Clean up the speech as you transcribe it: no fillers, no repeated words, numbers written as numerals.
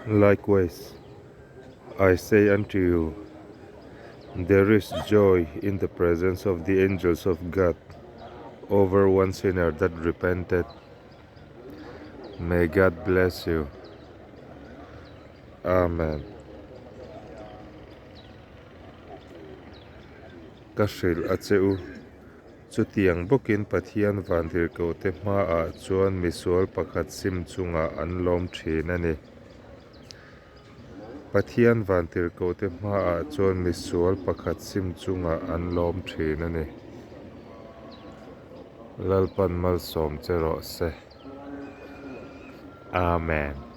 Likewise, I say unto you, there is joy in the presence of the angels of God over one sinner that repented. May God bless you. Amen. Ka hrilh a che u. Chutiang bawkin Pathian vantirhkohte hmaah chuan misual pakhat sim chungah an lawm thin a ni. Pathian vantirhkohte hmaah chuan misual pakhat sim chungah an lawm thin a ni. Lalpan malsawm che rawh se. Amen.